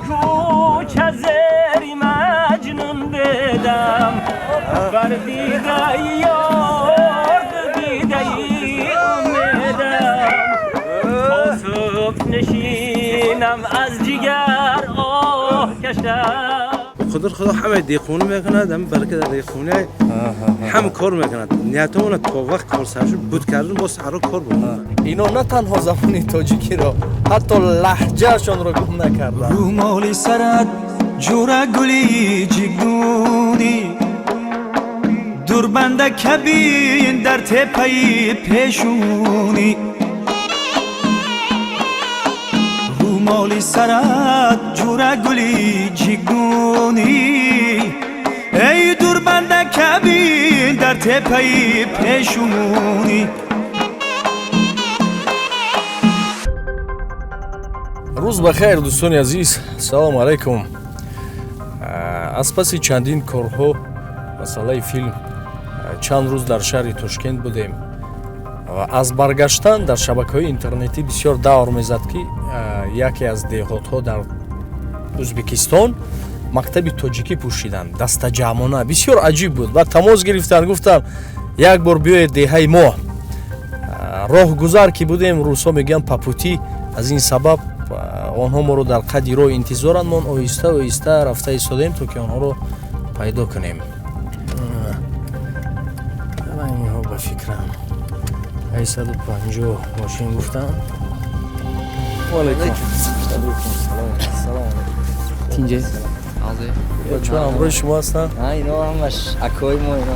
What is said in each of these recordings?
کوچه زیر مجنون بدم بر دیده یار دیده امیدم تا صبح نشینم از جگر آه کشم. خدا خدا همه دیخونی میکند، هم برکت دیخونی هم کار میکند. نیتمون تا وقت کار سر شد بود کردن با سر کار بود. اینا نه تنها زبان تاجیکی را حتی لهجه‌شان را گم نکردند. رومالی سرت جوره گلی جگونی دوربنده کبین در تپه‌ی پیشونی رومالی سرت جوره گلی جگونی ای دوربنده کبین در تپه‌ی پیشونی. Рӯз ба хайр, дӯстони азиз, салому алайкум. Аз паси чандин корҳо масъалаи филм чанд рӯз дар шаҳри Тошкент будем ва аз баргаштан дар шабакаҳои интернетӣ бисёр давр мезад, ки яке аз деҳотҳо дар Ӯзбекистон мактаби тоҷикӣ пӯшиданд дастаҷамъона. Бисёр аҷиб буд. Баъд тамос гирифтанд, гуфтанд як бор биёед деҳаи мо. Роҳгузар ки будем, русҳо мегӯянд по пути, аз ин сабаб онҳо моро дар қади роҳ интизоранд. Мо оҳиста оҳиста рафта истодем, то ки онҳоро пайдо кунем. Инҳо ба фикрам 850 мошин гуфтанд. Алайкум салом. Салом. Тинҷе. Бачаҳо ҳамроҳи шумо ҳастанд? Ино ҳамаш акои мо ино.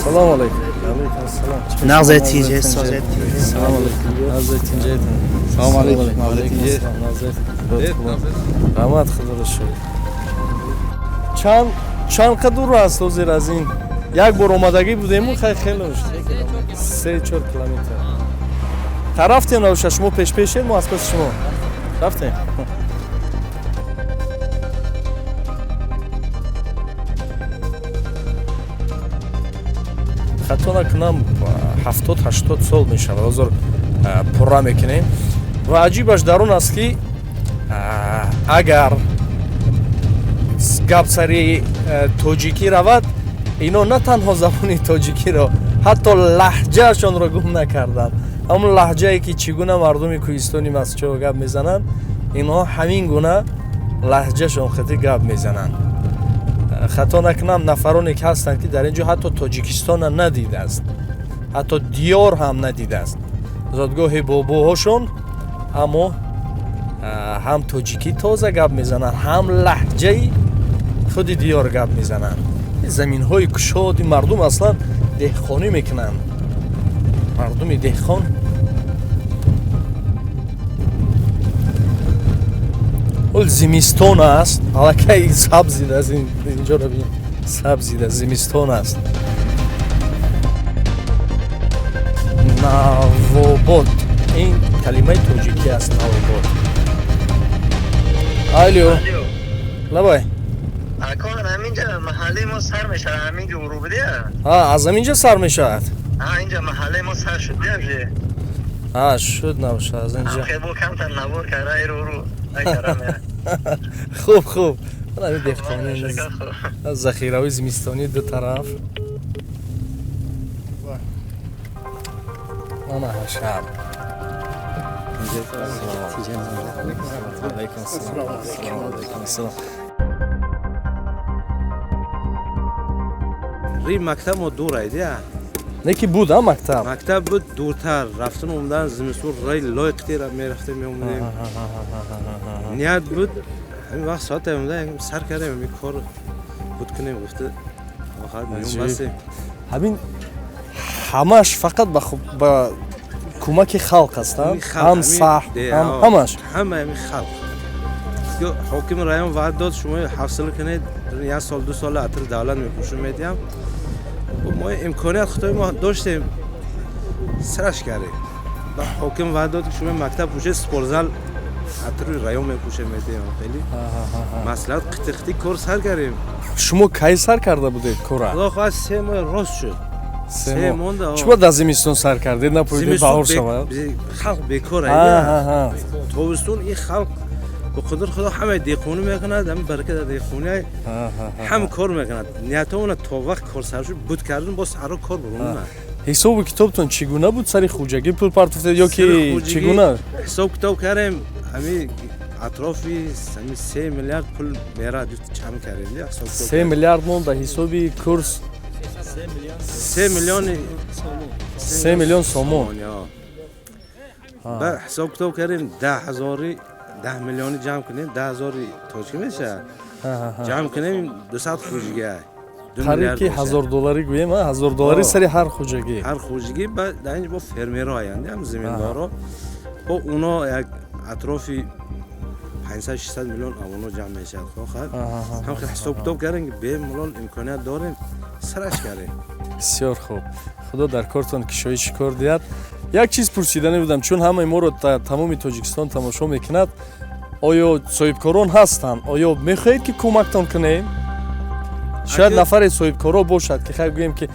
Салом алайкум. Алайкум салом. نغز تیجه سازه. Салом алайкум. Нағз тинҷе. Салом алайкум. Алайкум салом. Нағз. Раҳмат, худоро шукр. Чанд қадр аст ҳозир аз ин? Як бор омадагӣ будему хай хеле 3-4 километр. Та рафтем навша, шумо пешпешед, мо аз паси шумо. Рафтем. Хато накунам, 70-80 сол мешавад. Ҳозир пурра мекунем. Ва аҷибаш дар он аст, ки агар гап сари тоҷикӣ равад, ино на танҳо забони тоҷикиро ҳатто лаҳҷаашонро гум накарданд. Ҳамон лаҳҷае ки чӣ гуна мардуми кӯҳистони Мастчоҳ гап мезананд, инҳо ҳамин гуна лаҳҷашон хати гап мезананд. Хато накунам, нафароне ки ҳастанд, ки дар ин ҷо ҳатто Тоҷикистона надидааст, ҳатто диёр ҳам надидааст, зодгоҳи бобоҳошон, аммо ҳам тоҷикӣ тоза гап мезананд, ҳам лаҳҷаи худи диёр гап мезананд. Заминҳои кушоди мардум аслан деҳқонӣ мекунанд. Мардуми деҳқон. Ҳол зимистон аст, аллакай сабзидааст. Инҷоро бин, сабзида, зимистон аст. Навобод, ин калимаи тоҷикӣ аст. Навобод. Алло, лабай. Акон, ҳаминҷа маҳаллаи мо сар мешавад, ҳаминҷа урубдия. Аз ҳаминҷа сар мешавад? Инҷа маҳаллаи мо сар шуд, биёже. Шуд, набошад, аз инҷа. Хебо камтар навор кара ируру. Хуб, хуб. Ҳамин деҳқони, захираҳои зимистонии ду тараф. Ана ҳашар. Алайкум салом. Алайкум салом. Ри мактаб мо дур айдия. Не ки буд, а мактаб? Мактаб буд, дуртар. Рафтан омадан зимистон рай лой қитира мерафтем, меомадем. Ният буд, ҳамин вақт соат омада сар кардем, ҳамин кор буд кунем гуфта охир меом басем. Ҳамин ҳамаш фақат ба кӯмаки халқ аст, ҳам саҳ, ҳам ҳамаш. Ҳама ҳамин халқ. Ҳокими район ваъд дод, шумо ҳавсала кунед, як сол ду сол атр давлат мепӯшум медиҳам. Мо имконият худои мо доштем, сараш кардем. Ҳоким ваъд дод, ки шумо мактаб пӯшед, спортзал атри район мепӯшем медиҳам. Хеле маслиҳат қити-қити кор сар кардем. Шумо кай сар карда будед кора? Худо хоҳад, 3 моҳ рост шуд. Се монда. Чӣ бояд аз зимистон сар кардед, напоидед баҳор шавад? Халқ бекор. Тобистон ин халқ ба қудр худо ҳама деҳқонӣ мекунад, ҳама барака дар деҳқонӣ, ҳам кор мекунад. Ниятамона то вақт кор сар шуд буд кардем, боз саро кор бурунна. Ҳисобу китобтон чӣ гуна буд? Сари хуҷагӣ пул партофтед ё ки чӣ гуна? Ҳисоб китоб кардем, ҳами атрофи ҳами 3 миллиард пул мерад чам кардем. 3 миллиард мон ба ҳисоби курс? 3 миллион. 3 миллион сомон. Ба ҳисоб китоб кардем, 10 ҳазори 10 миллиони ҷамъ кунем, 10 ҳазори тоҷикӣ мешавад, ҷамъ кунем 200 хуҷига. Қариб ки 1000 долларӣ гӯем, 1000 долларӣ сари ҳар хуҷагӣ. Ҳар хуҷигӣ. Дар инҷо бо фермерҳо аянд, ҳам заминдоро, бо уно як атрофи 500-600 миллион авоно ҷамъ мешавад. Хохад ҳам хел ҳисоб китоб кардем, ки бемалол имконият дорем, сараш кардем. Бисёр хуб, худо дар кортон кишоиши кор диҳад. Як чиз пурсиданӣ будам, чун ҳамаи моро тамоми Тоҷикистон тамошо мекунад. Оё соҳибкорон ҳастанд? Оё мехоҳед, ки кӯмактон кунем? Шояд нафаре соҳибкоро бошад, ки хай гӯем, ки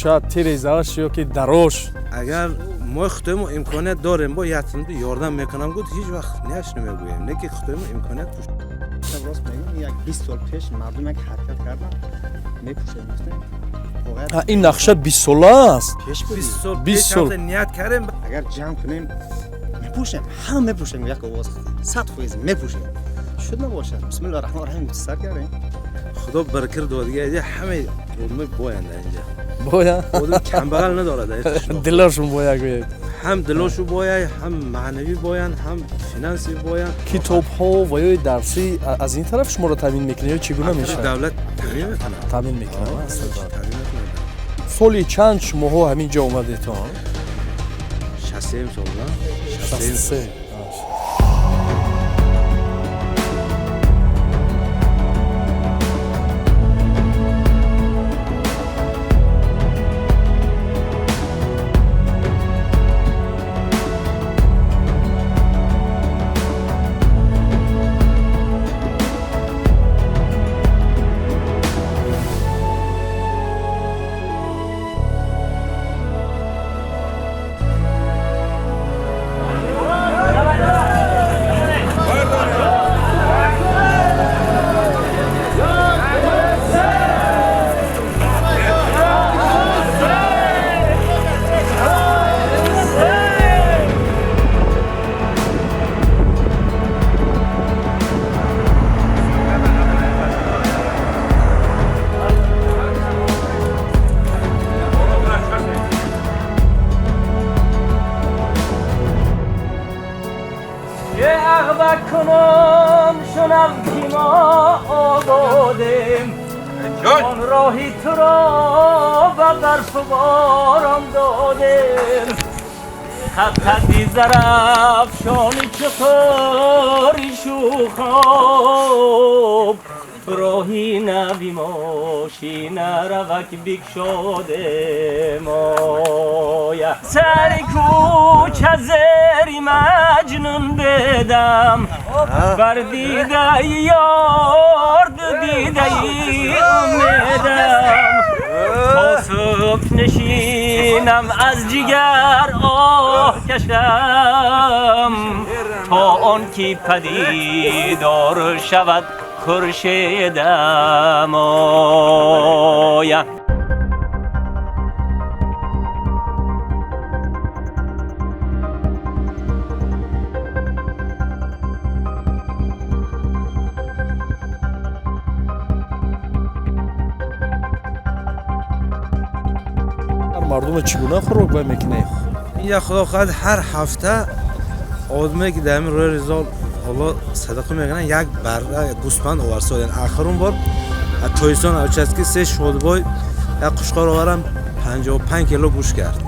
шояд тирезааш ё ки дарош. Агар мо худои мо имконият дорем, бо ятимду ёрдам мекунам гуд, ҳеҷ вақт няш намегӯем, не ки худои мо имконият. Рост мегӯям, як 20 сол пеш мардум як ҳаракат карданд, мепӯшед гуфтем. Ин нақша 20-сола аст? 20 сол ният кардем. Агар ҷамъ кунем, мепӯшем, ҳама мепӯшем, як овоз, 100% мепӯшем. Шуд набошад, бисмиллаҳи раҳмони раҳим, сар кардем. Худо баракат додига, ҳама одамои боянд инҷа. Боя. Одам камбағал надорад. Дилошун боя гӯед. Ҳам дилошу бояй, ҳам маънавӣ боянд, ҳам финансӣ боянд. Китобҳо ва ё дарсӣ аз ин тараф шуморо таъмин мекунад ё чӣ гуна мешавад? Давлат таъмин мекунад. Таъмин мекунад. Соли чанд шумоҳо ҳамин ҷо омадетон? 63 сол. 63. کنم شنو که ما آبادیم، آن راهی تو را به برف و باران دادیم. خط زرفشانی چطوری شوخاب، راهی نوی ماشین روک بکشاده مایه. سر کوچه زری مجنون بدم، بر دیده یار دیده امیدم. تا صبح نشینم از جگر آه کشم، تا آن که پدیدار شود خورشیدم آیم. Мардума чӣ гуна хӯрок бай мекунед? Я худо хоҳад, ҳар ҳафта одаме ки дар ҳамин рӯи ризол ҳоло садақа мекунанд, як барра гӯсфанд оварсодем. Ахирун бор аз Тоҷикистон участки се шодбой як қушқор оварам, 55 кило гӯшт кард.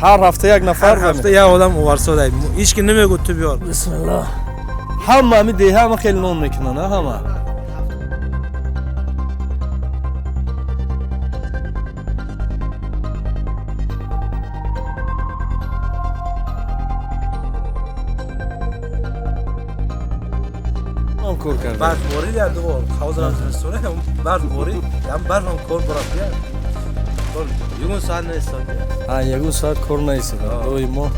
Ҳар ҳафта як нафар? Ҳар ҳафта як одам оварсода, ҳеч ки намегӯ ту биёр. Бисмиллоҳ. Ҳама ҳами деҳа ҳама хеле нон мекунанд, ҳама. Кор кард. Барф борид, як ду бор. Ҳозирам зимистоне, барф борид, ям барф ҳам кор бурад. Кор ягон соат наистод. А, ягон соат кор наистод. Доимо.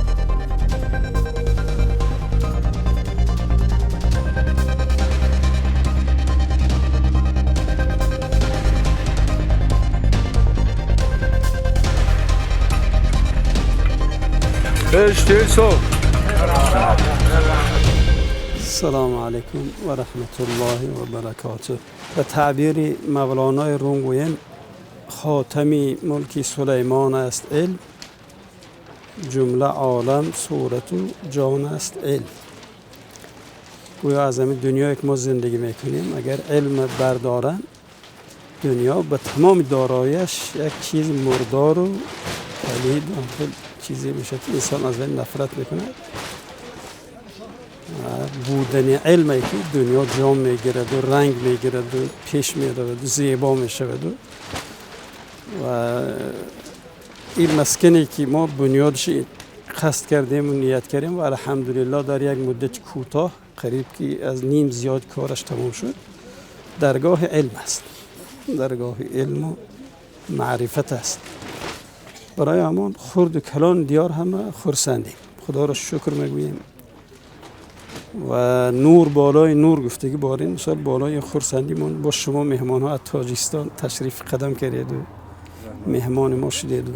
السلام علیکم و رحمت الله و برکاته. به تعبیر مولانای روم گوییم خاتمی ملک سلیمان است علم، جمله عالم صورت و جان است علم. گویا از همین دنیایی که ما زندگی میکنیم اگر علم بردارن دنیا به تمام دارایش یک چیز مردار و پلید چیزی میشه که انسان از وی نفرت میکند. بودن علمی که دنیا جام میگیرد و رنگ میگیرد و پیش میرود و زیبا میشود و این مسکنی که ما بنیادش قصد کردیم و نیت کردیم و الحمدلله در یک مدت کوتاه قریب که از نیم زیاد کارش تمام شد، درگاه علم است، درگاه علم و معرفت است. برای همان خرد و کلان دیار همه خرسندیم، خدا را شکر میگوییم و نور بالای نور گفتگی بارین مثال بالای خرسندیمون با شما مهمان ها از تاجیکستان تشریف قدم کردید و مهمان ما شدید و